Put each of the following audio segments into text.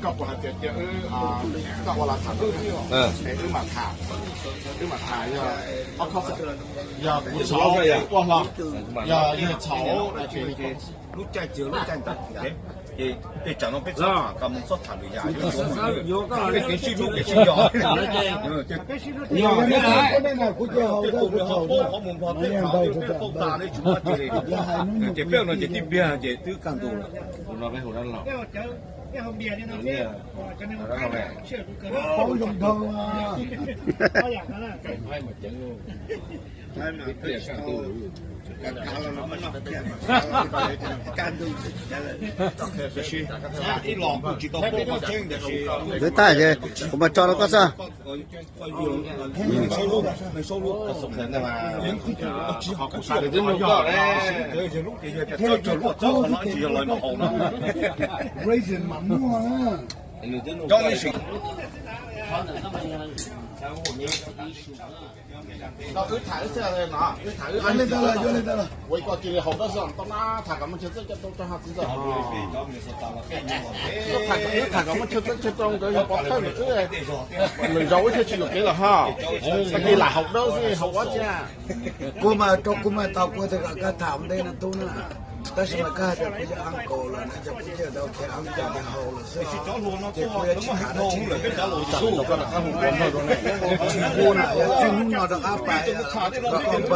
Koj puas hais tias cia wb, koj ua lawv tham, wb mam tham, wb mam tham, yog ob khob, yog kuv txhaum ua hlo, yog yawg txhaum, lub caij tsis yog lub caij ntawd, ces tej tsam no peb txhob tham, mus txhob tham lwm yam, peb kev sib hlub kev sib nco, tej tus nws ho paub qhov mus nplog thiab peb paub tas ne tsis muaj tsiaj li, ces peb no ces tib pliag ces twb kaj ntug lawm. Ib los kuj tsis tau paub qhov tseeb tiam sis, kuv mam tso rau koj xwb. Twb nug koj, txog lub ces yog tias txog lub txog qhov no tsis yog lawv noj haus no. Cov sim no wb tham wb xwb no, wb tham wb tham, ua ib koj cia li haus dawb xwb, tau na tham kom muaj chaw txawb chaw rau rau ho txiv ntxawm. Wb tham kom muaj chaw txawb chaw rau nkawd yog pov thawj lwm xwb, lwm zaus wb thiaj tsis yuam kev lawm ho. Tag kis lam haus dawb xwb haus ua cas. Kuv mas rau kuv mas tau kuv tias kom koj tham ua ntej no tub na. Tab sis mas koj hais tias kuv yog uncle lawm no ces kuv cia li tau khiav uncle tias haus lawm xwb os. Ces kuv yuav tsis tham dab tsi li. Tsis hu na, yog txij hnub no rov qab pais, cia li haus lawm xwb,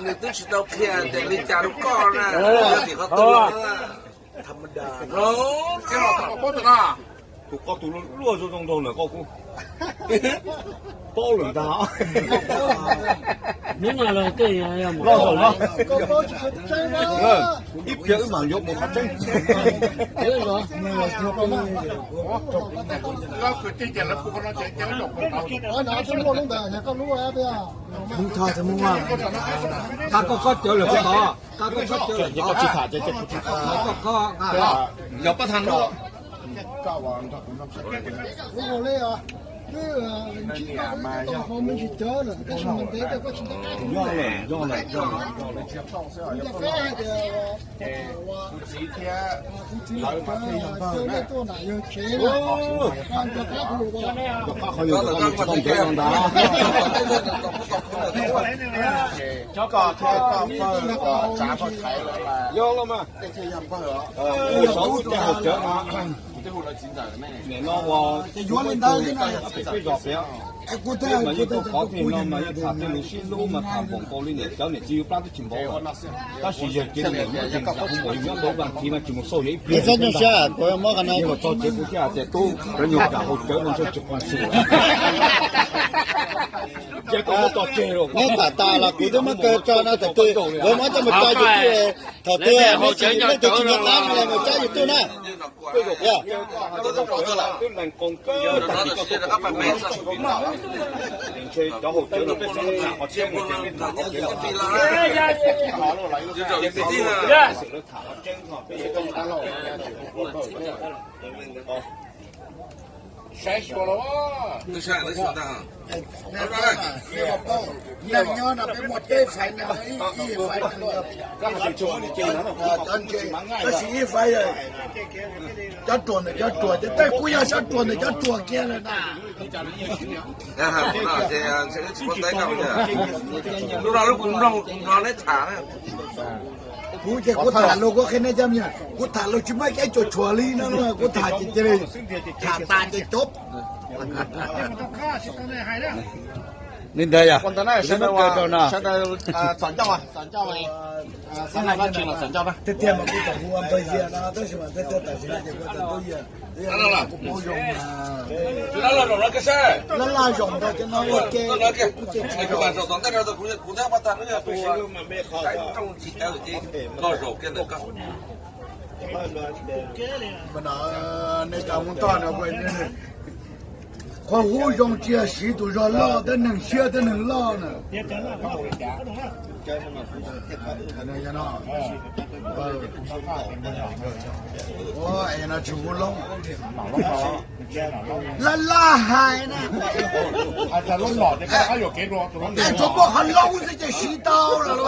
nws twb tsis tau qhia tias li cas rau koj na, yog vim qhov twg na. Tham ma da. Tus koj tus luaj luaj zoo zoo nraug ntawm koj kuj paub lawm ntag. Loj zaum no, ib pliag wb mam yuav mus qhov tseeb. Qab koj kob cawv lawm koj tod, qab koj kob cawv lawm koj tod, qab koj kob, yog pab tham lub. Yog lawm, yog lawm, yog lawm. Kuv txiv thiab lawv mas thiaj yog npawg na. Rov qab qhov yus rov qab mus tsis tau ntev no ntag. Koj thiab koj pawg, koj tsav koj thaiv lawv mas yog los mas tej thiaj yog npawg os. Saum lub caij haus cawv mas kuv twb hu lawv txiv ntxawm ne. Nim no uas peb zos pem, peb mas yeej tau qhov tiag no mas yeej tham tej lus sib hlub mas tham npaum nkaus li niam cawv niam txiv yus plab twb tsis npaum. Tab sis yog cia li mus muab tej ntawd hu npaum yus nyob ntawd vaj thiv mas tsis mus xauj yog ib pliag. Yeej ua txog tsev kuv thiaj hais tias tub, cov nyuag kam haus cawv no ntshe tsis quas xwm. Ces koj muab tso tseg los. Neb tham tas los kuv twb muab kaw tso no, thaum twg lawv muab coj mus tso YouTube, thaum twg nej twg tsis nco qab no los mus tso YouTube na. Twb lees koos kawg tag kis koj tuaj pom ntshe cov haus cawv no peb xav tham qhov tseeb mus ces peb tham qhov tseeb. Xwm lawv tham qhov tseeb no peb yeej saib xyuas los. Neeg nyob no peb muaj peb faiv neeg, ib faiv neeg yog cov ntse, tab sis ib faiv cov ruam ntawm cov ruam, ces tej kuj yog cov ruam ntawm cov ruam kiag lawm na. Lub no lub kuv mloog kuv mloog neb tham na. Kuv ces kuv tham los kuv qhia nej cov me nyuam, kuv tham los tsis muaj ib kab cuam tshuam li no, kuv tham ces cia li tham tas ces cov. Li ntawd yog sawv daws txom ncauj, txom ncauj, tiag tiag mas kuv tau hu ua npawg Yias no tab sis mas tiag tiag tam sim no ces kuv tau tub Yias, kuv paub zoo mas laj laj zaum ntawd cov no ua ke, kuv ces tsis zaum. Mas no nej cov Hmoob Thoj no, kuv Qhov hub zoo tsis yog siv tus zog loj, tej neeg siab tej neeg loj na. Tsis hu loob, laj laj hais na. Tsuas muaj qhov loob xwb ces siv tau lawm.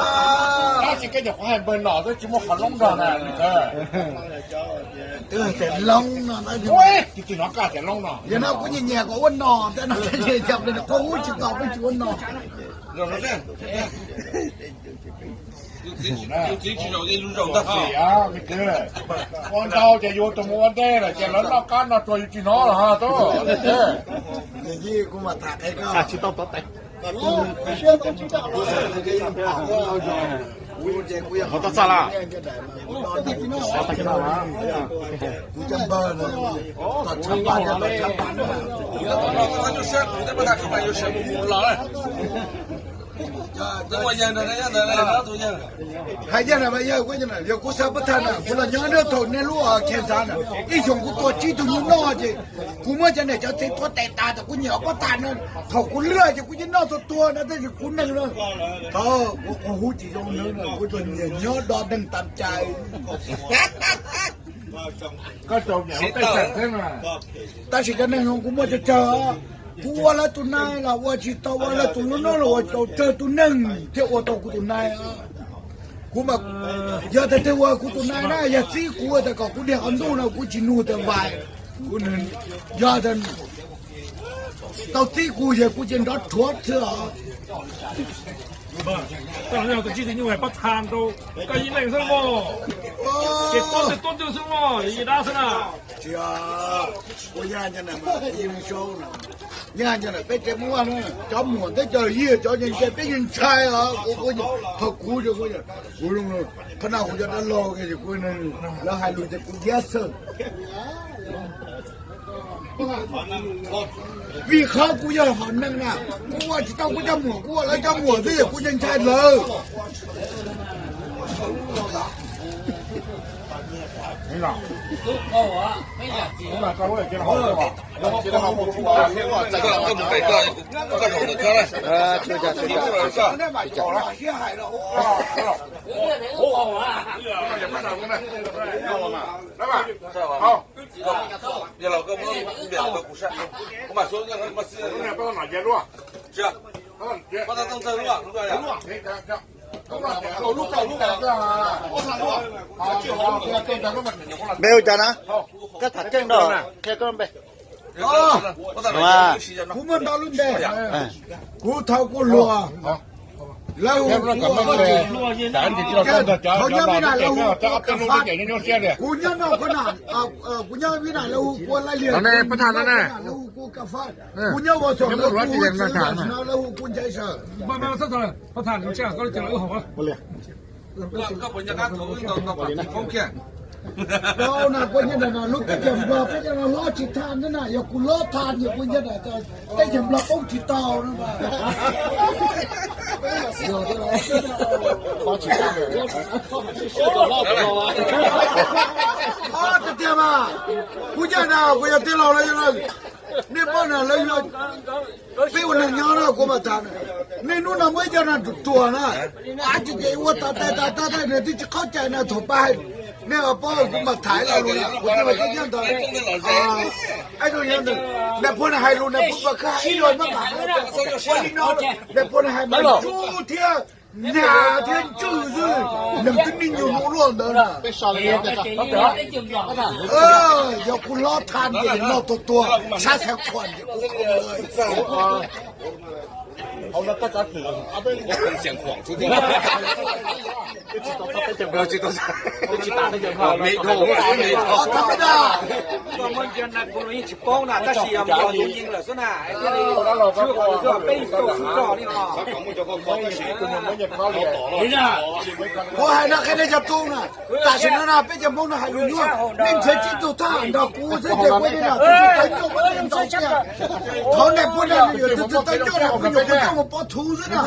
Twb hais tias loob no, yog no kuv nyiam nyiam kom ua no, tej no qhov hub tsis tau peb tsis ua no. Ua ntau ces yus tus mus ua ntej lawm ces lawv noj qab no tsuas yus tsis hnov los ha tub. Hais yog na, yog kuv xav pab tham na, kuv los nyob nyob thaum nej lub khees xav na, ib xyoos kuv tua tsib tug nyuj noj ces kuv muab cov niam cov txiv tuav tes tas tas kuv nyiam pab tham na, thaum kuv lwj ces kuv yeej noj tuag tuag na, tab sis kuv neeg na, thaum kuv qhov hub tsis zoo na, kuv tsuas nyiam nyob do neeg tas cai. Tab sis cov neeg no kuv muaj tsawg tsawg, kuv ua lawv tus nai los ua tsis tau, ua lawv tus lub noob los ua tsis tau, tsawg tus neeg thiaj ua tau kuv tus nai. Kuv mas yog tias twg ua kuv tus nai na, yog txib kuv tias kom kuv dhia qhov ntuj no kuv tsis nug tias vais, kuv, yog tias tau txib kuv ces kuv cia nrov rhuav xwb os. Tus tsis tau nyuj pab tham rau koj ib leeg xwb mog, ces tuab ntwg tuab ntwg xwb mog, ib dab xwb na. Tsis, kuv yog cov neeg saub, yog cov neeg peb tsev Hmoob Vaj na, cov muam thiab cov yij cov ntse peb yeej ntshai os. Thaum kuv, kuv, kuv zoo, qhov no kuv cov dab laug, lawv hais lus ces kuv diab xwb. Vim qhov kuv yog hom neeg na, kuv ua tsis tau kuv cov muam, kuv ua lawv cov muam xwb kuv yeej ntshai lawm. Npe hu cas na? Koj tham keej no, qhia koj npe. Kuv muaj ntau lub npe. Kuv thaum kuv hluas, lawv hu kuv, thaum nyob Vib Nais lawv hu kuv Ka Fab, kuv nyob no, kuv nyob Vib Nais lawv hu kuv Laij Liag, lawv hu kuv Ka Fab, kuv nyob Vaj Xom lawv hu kuv Ntxhais Saw. Tau na, kuv nyob ntawm no lub teb chaws Nplog peb cov no hlob tsis tham ntawd na, yog kuv hlob tham ces kuv nyob ntawm teb chaws Nplog poob tsis tau na. Tiag tiag mas, kuv nyob na, kuv yog tij laug lawv, nej paub na, lawv yog peb ua neeg nyob no kuv mam tham. Nej hnub no muaj ib co no ruam ruam na, ab tsis ces ua tas tas tas tas nws twb tsis qaub cai no thaum pab. Nej paub kuv mam tham los lus na, kuv twb nyob ntawd. Nais phoo na hais lus, nais phoo mas kha ib los mas, nais phoo na hais mas ntsuj thiab, nag thiab ntswj xwb, neeg twb nij nyuag mus luaj ntawd na. Yog kuv hlob tham ces noj tuag tuag, sab xeev khuam ces kuv Koj muab ntsia na, kuv los yeej tsis paub na, tab sis yog Nplog tus yeej lawm xwb na, thiaj li tswj qhov ntawd xwb, peb yeej tau xwb tso li os. Kuv hais no qhia nej cov tub na, tam sim no na peb cov Hmoob no hais lus nyuaj, nej nrhiav tsib tug thab ham nrog kuv xwb ces kuv yeej los twb tsis tawv ncauj mus ntev ntau tiag. Qhov nais phoo no nws yuav twb tsis tawv ncauj na, kuv nyuam qhuav coj mus pov thuv xwb na,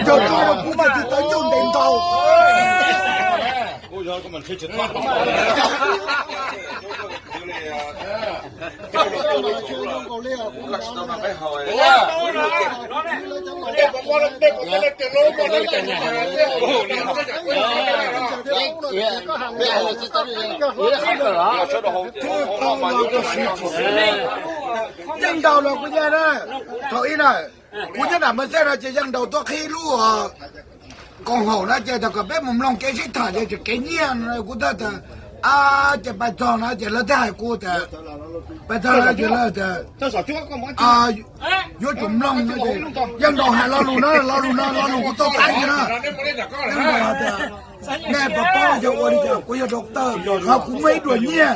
nrog coj los kuv ces twb tawv ncauj ntev ntau. Yeej ntau los kuv nyiaj na, thaum ib na, kuv nyob nram Mawv Xej no ces yeej nrau tuaj qhib lub koom haum no ces thaum kom peb mus mloog kev sib tham ces tseem kev nyiaj no kuv thiaj tias, a, ces pais txog no ces lawv thiaj hais kuv tias, pais txog no ces lawv tias yuav tsum mloog no ces yeej nrau hais lo lus no, lo lus no lo lus kuv tau qab ntawd na. Yeej nrau hais tias nej puas paub yog ua li cas kuv yog doctor, qhov kuv muaj ib duas nyiaj,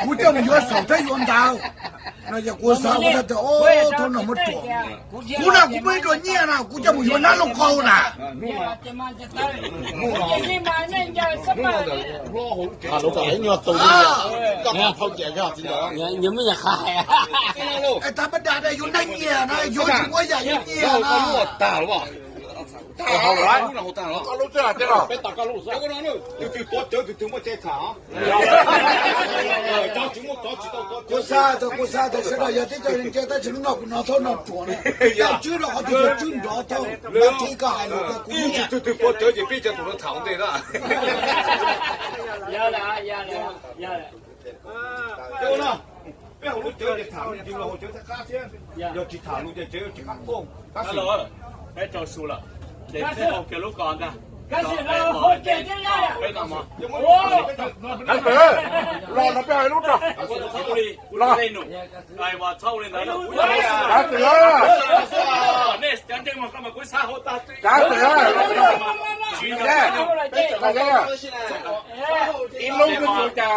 kuv coj mus yuav xaum thiab yuav ntawv no ces kuv xav kuv thiaj tias, o, thaum no muab ruam, kuv no kuv muaj ib duas nyiaj no kuv coj mus yuav nab loj qau na. Es thaum peb dag yuav nab nyiaj na yuav tsis muaj yam yuav nyiaj na. Kuv xav tau, kuv xav tau sawv daws yog tib co ntse tab sis hnub no kuv hnov thaum no ruam na, yog tswb rau qhov twg yog tswb nrov thaum no, tib koj hais lus rau kuv. Tus twg puas tawv ces peb cov tus no tham ua ntej na. Peb hauv lub cawv ces tham yus los hauv cawv thiaj qab thiab, yog tsis tham lus ces cawv tsis qab tuaj. Peb rau su lawm, ces peb hau kiag lub ko ntag. Peb no mog. Los no peb hau lub rau. Txhob ua li, kuv tsis dej num. Txhob ua li ntawd. Kav xwm, nej cov ntseeg mas koj mas kuv xav hauv tag. Kav xwm, ib lub twb tsis ua cas.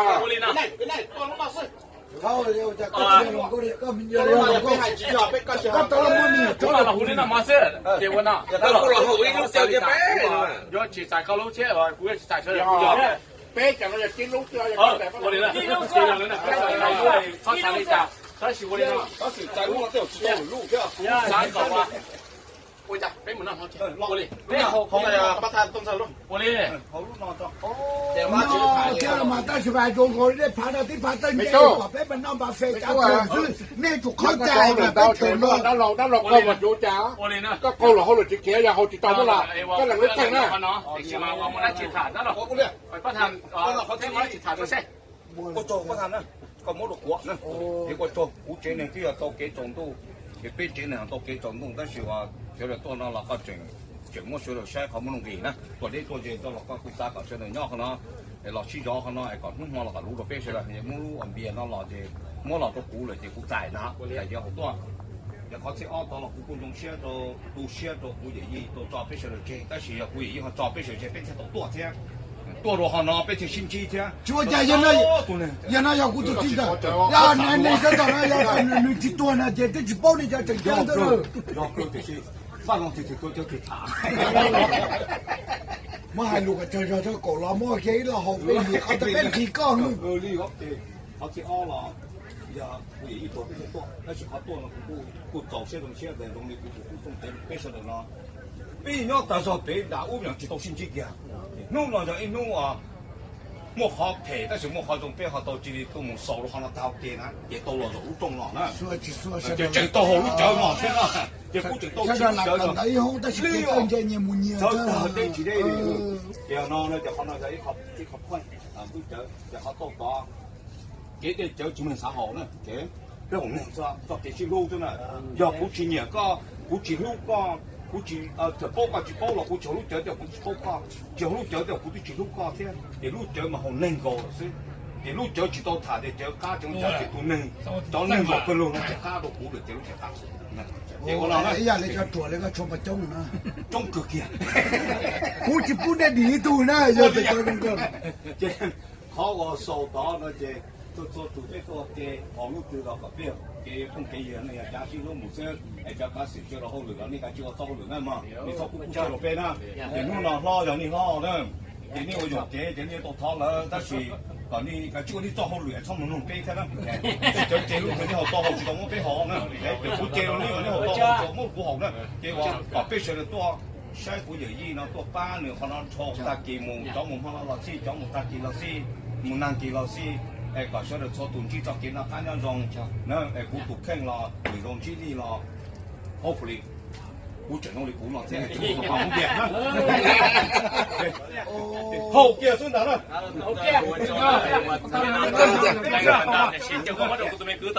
Yuav tsis txais koj lub thiab, kuv yuav tsis txais koj lub. Peb cov no yog tib lub xwb, ua li na, txhob xav li cas, tab sis ua li no, xav kom ua cas peb mus noj hmo tsev, ua li, peb hau, ua li. Thiab los mas tab sis mas zoo nkaus li nej phav no tib phav tawg ntse kom peb mas noj npa fes cav kawg xwb, nej tsum qhov cai mas peb tseem noj. Dab laug, dab laug qaug mas tsuav cas, koj qaug los hauj lwm tsis khiav, yog hau tsis tau muab los koj lees lub theej na. Ua tsaug, pab tham na, koj muab rau kuv na. Ces ua tsaug, kuv tsev neeg twb yog tau kev tsaus ntuj, ces peb tsev neeg tau kev tsaus ntuj, tab sis uas sawv daws tuaj no los koj tseem, tseem muab sawv daws saib qhov muaj nuj nqis na, tuaj deb tuaj ze tuaj los koj kuj xav kom sawv daws nyob qhov no, es los sib zov qhov no es kom hnub hmo los kom luv rau peb sawv daws. Muab lub as npias no los ces muab los rau kuv lawm ces kuv txais na, txais yuav hauv tuaj. Ces qhov thib ob tod los kuv kuj zoo siab rau, tu siab rau kuv yawm yij tau tso peb sawv daws tseg, tab sis yog kuv yawm yij ho tso peb sawv daws tseg peb thiaj tau tuaj thiab. Tuaj rau qhov no peb thiaj sib ntsib thiab. Tsis ua cas, yog no yog kuv tus txiv ntxawm, yog neeg sawv daws no yog nws tsis tuag no ces twb tsis paub nej cov tseem ceeb. Yog tiam sis Faj Loos twb tsis tuag cov twb tham. Muab hais lus kom tsawg zog rau kaum los muab kiag ib lo hauv peb lim qhov peb nqhis koj. Qhov thib ob los yog kuv yawm yij tuag peb thiaj tuaj, tab sis qhov tuaj no kuv kuj txaus siab zoo siab tias zoo li kuv tus tub Tooj Teev peb sawv daws no peb nyob tas zog pem nram ub mas tsis tau sib ntsib kiag. Hnub no yog ib hnub muaj qhov phem tab sis muaj qhov zoo, peb ho tau cia li tuaj mus xaus rau qhov no tag ke na, ces tau los zaum lub rooj no na. Ces tseem tau haus lub cawv no thiab na, ces kuv tseem tau siv lub cawv no, cawv tag deb tsis deb li. Ces no ces qhov no yog ib qho phooj, lub cawv ces qhov tau tod kev dej cawv tsis muaj neeg xav haus na, peb haus neeg txoj kev sib hlub xwb na. Yog kuv tsis nyiam koj, kuv tsis hlub koj, kuv tsis paub koj, tsis paub los kuv tsis haus lub cawv tej kuv tsis paub koj, tsis haus lub cawv tej kuv twb tsis hlub koj thiab. Ces lub cawv mas haus neeg nkaus lawm xwb. Ces lub cawv tsis tau tham tias cawv qab, cawv ntawd ces tus neeg, cov neeg nkaus pawg lug no ces qab rau kuv lawm ces lub cawv qab xwb. Ces ua no ib yam li cov ruam li koj tshuav pas coob na. Coob kawg kiag. Kuv tsis pub nej dim ib tug na, yog tias cov zoo nkauj. Qhov uas xaus tod no ces txhua txhua tus peb tuaj ke haus lub twg los kom peb kev phooj kev ywg no yog cav sib hlub mus xwb, es cov kav xwm sawv rau hauj lwm los nej kav tsij ua txoj hauj lwm na mog, nej txhob kuj kuj sawv rau peb na. Ces hnub no hlob yog nej hlob na, ces nej ua yuam kev ces nej tau thov lawv, tab sis kom nej kav tsij ua nej txoj hauj lwm txhob mus nug peb thiab na. Cov ces lub twg nej haus tau haus tsis tau muab peb haus na, ces kuv ces rau nej kom nej haus tau haus tsis tau muab kuv haus na. Ces uas kom peb sawv daws tuaj saib kuv yawm yij no tuaj pab nws qhov no dhau tag kis mus, cov mus hmo no los xij, cov mus tag kis los xij, mus nag kis los xij, Es kom sawv daws txhua tus ntsib txoj kev noj qab nyob zoo na. Es kuv tus kheej los nws zoo ntsib li los, hopefully kuv tseem zoo li kuv no thiab. Haus kiag xwb ntag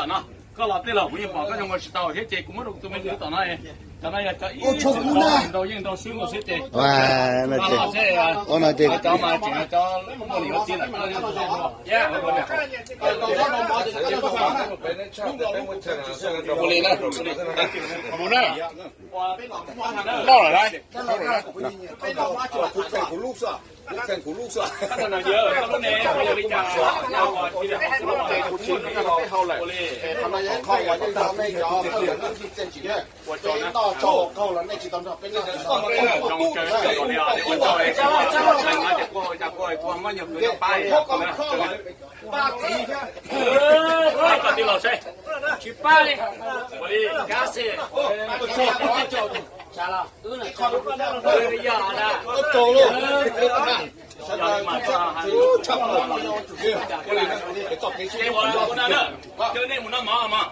na. Koj los tej los kuv yeej pom koj zoo nkaus tsis tau thiab ces kuv muab rau kuv tus me kwv tom no. Cov no yog cov ib tug nrau yeej nrau swb nkaus xwb ces, no ces, cov mas tseem cov muaj niam muaj txiv lawm. Ua li na, mus na, noj lawm lauj. Tsis pab li. Ua li, kav xwb. Ces ua no na, nej mus noj mov mas.